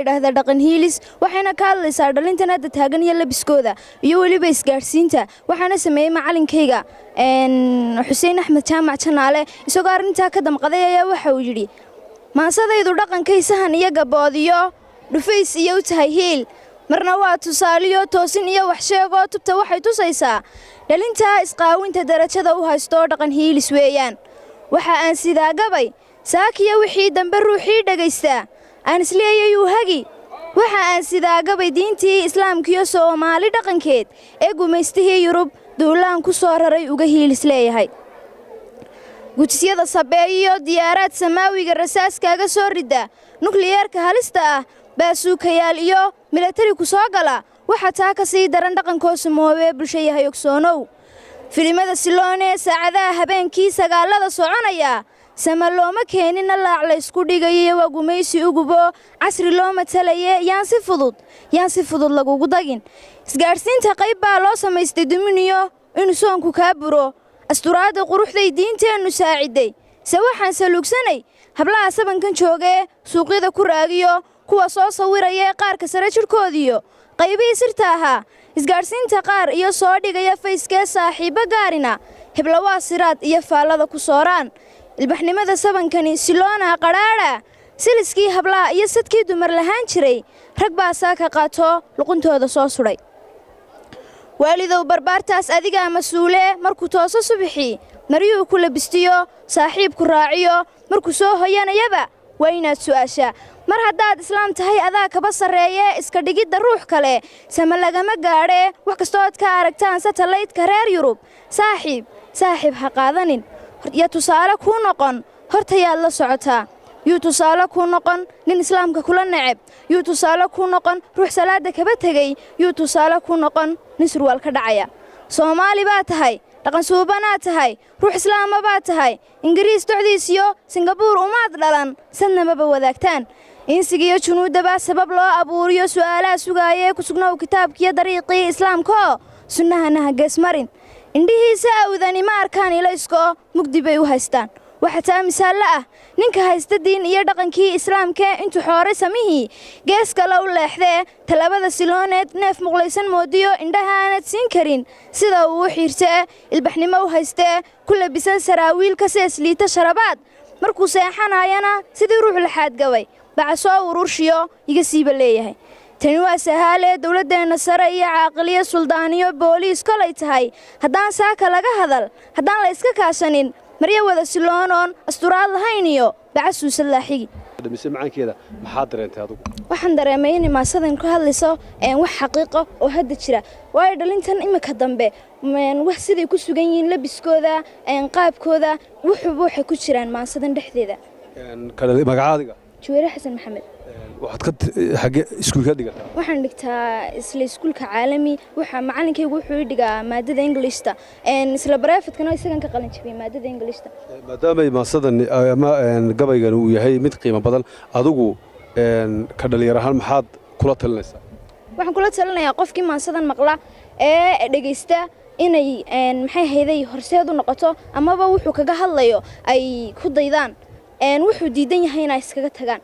Dhahda Dhaqan Hiilis, waxayna ka hadlaysaa dhalintan hadda taagan iyo labiskooda iyo weliba isgaadhsiinta. Waxaana sameeyey macalinkayga Xuseen Axmed Jaamac Janaale. Isagoo arrintaa ka damqaday ayaa waxa uu yidhi: "Maansadaydu dhaqankay sahan iyo gaboodiyo dhufays iyo u tahay hiil, marna waa tusaaliyo toosin iyo waxsheegoo tubta waxay tusaysaa dhalintaa isqaawinta darajada u haystoo dhaqan hiilis weeyaan. Waxa aan sidaa gabay saakiya wixii dambe ruuxii dhagaystaa aan isleeyayuu hagi. Waxa aan sidaa gabay diintii islaamkiyo Soomaali dhaqankeed ee gumaystihii Yurub duulaan ku soo raray uga hiilis leeyahay. Gujisyada sabeeyiyo diyaaraad samaawiga rasaaskaaga soo ridda, nukliyeerka halista ah, baasuukayaal iyo milatari ku soo gala, waxa taa ka sii daran dhaqankoo sumoobee bulsho yahay ogsoonow. Filimada siloonee saacadaha habeenkii sagaalada soconaya sama looma keenina laac laysku dhigayo, waa gumaysi ugubo casri loo matalaye. Yaan si fudud lagugu dagin. Isgaadhsiinta qayb baa loo samaystay duminiyo inuu soonku kaa buro. Asturaadda quruxday diinteennu saacidday, se waxaan saluugsanay hablaha sabankan joogee suuqyada ku raagiyo kuwa soo sawiraya qaarka sare jidhkoodiyo qaybihii sirta ahaa isgaadhsiinta qaar iyo soo dhigaya fayskee saaxiibbo gaarina heblawaa siraad iyo faallada ku sooraan. Ilbaxnimada sabankani siloona qadhaadha, siliskii hablaha iyo sadkii dumar lahaan jiray rag baa saaka qaato luquntooda soo sudhay. Waalidow, barbaartaas adigaa mas-uule. Markuu tooso subaxii, maryuhu ku labistiyo, saaxiibku raaciyo, markuu soo hoyanayaba waa inaad su'aashaa. Mar haddaad islaam tahay adaa kaba sarreeye, iska dhigidda ruux kale sama lagama gaadhee. Wax kastoo ad ka aragtaan satalaydka reer Yurub, saaxiib, saaxiib ha qaadanin. Yo tusaale kuu noqon hortayaad la socotaa. Yuu tusaale kuu noqon nin islaamka kula neceb? Yuu tusaale kuu noqon ruux salaadda kaba tegey? Yuu tusaale kuu noqon nin surwaal ka dhacaya? Soomaali baa tahay, dhaqan suubanaad tahay, ruux islaama baa tahay. Ingiriis docdiisiyo Singabuur umaad dhalan, sadnamaba wadaagtaan. Insigiyo junuuddaba sabab loo abuuriyo su'aalaha sugaayee ku sugnow kitaabkiyo dariiqii islaamkaoo sunnahana ha geesmarin. Indhihiisa awdani ma arkaan ilayskoo mugdi bay u haystaan. Waxaa taa misaallo ah ninka haysta diin iyo dhaqankii islaamkee intuu xooray samihii gees kale u leexdee tallaabada silooneed neef muqlaysan moodiyo indhahaanad siin karin sida uu u xiirtee ilbaxnimo u haystee ku labisan saraawiil ka sees liita sharabaad, markuu seexanayana sidii ruux laxaad gabay baca soo ururshiyo iga siiba leeyahay. Tani waa sahaalee dowladdeenna sare iyo caaqiliyo suldaaniyo booliis kolay tahay. Haddaan saaka laga hadal, haddaan la iska kaashanin, maryo wada siloonoon asturaad lahayn iyo baca suusad laaxigi." Mise macaankeeda maxaad dareentay adigu? Waxaan dareemay inay maasadan ku hadlayso wax xaqiiqo oo hadda jira, waayo dhalintan imika dambe wax siday ku sugan yihiin, labiskooda, qaabkooda, wuxuuba waxay ku jiraan maansadan dhexdeeda. Magacaadiga? Juweyre Xasan Maxamed. Waxaad ka xagge iskuulka dhigataa? Waxaan dhigtaa isla iskuulka Caalami. Waxa macalinkaygu wuxuu ii dhigaa maadada Englishta, isla private-kana isagan ka qalin jabiyay maadada Englishta. Maadaamay maasadan ama gabaygan uu yahay mid qiimo badan, adigu ka dhalinyar ahaan maxaad kula talinaysaa? Waxaan kula talinayaa qofkii maansadan maqla ee dhegaysta inay maxay hayday horseed u noqoto amaba wuxuu kaga hadlayo ay ku daydaan, wuxuu diidan yahay inay iskaga tagaan.